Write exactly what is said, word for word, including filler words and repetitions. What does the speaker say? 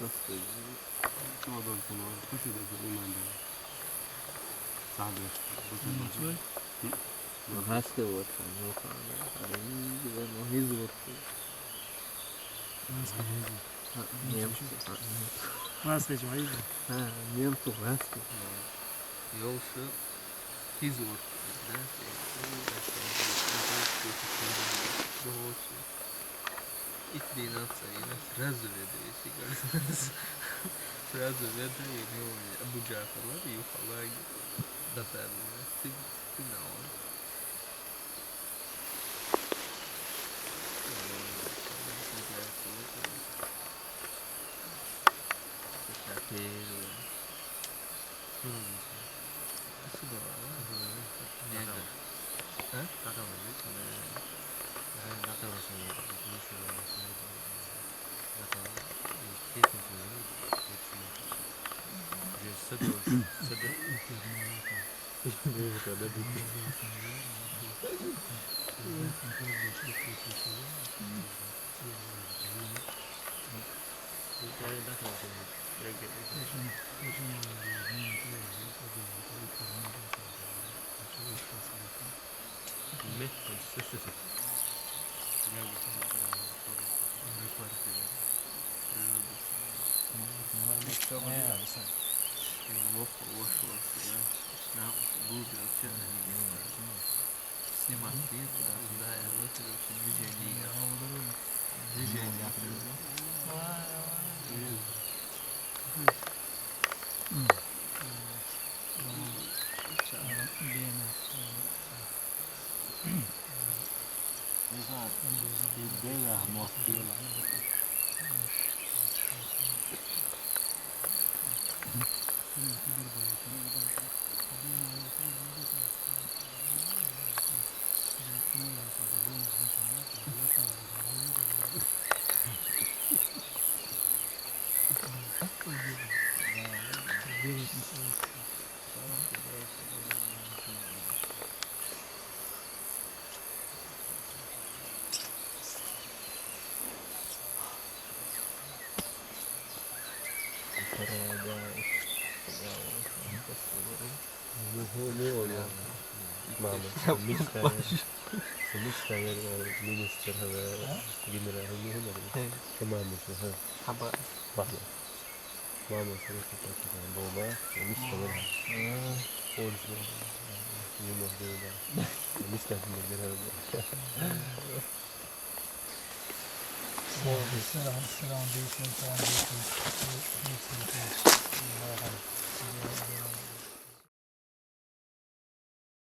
Nasıl? Doğru, doğru, tamam. Köşede bir iman değil. Sağda. Nasıl? Nasıl olsun? Yok abi. Ay, ben o hız olsun. Nasıl? Ha, Nemco, ha, Nemco. Nasıl? Ha, Nemco, nasıl? Yolcu. Hizmet. Итди нацаи сразу ведаеси гарзанас. Сразу ведаеси, ну, Абу Джафар ва, ю халаги. Датар. Сиг, сигнал. Снимать, туда-сюда, я вот это движение. Движение. Мама, мечтает. Мечтает, э, министр, э, генерал, ну, ну, ну, командующий, э. Хаба. Ладно. Мама, смотри, как это было, да? Мечтает. Мгм. Ольга, э, не может, да. Мечтает, да. Selam, selam, değilsin, selam, değilsin.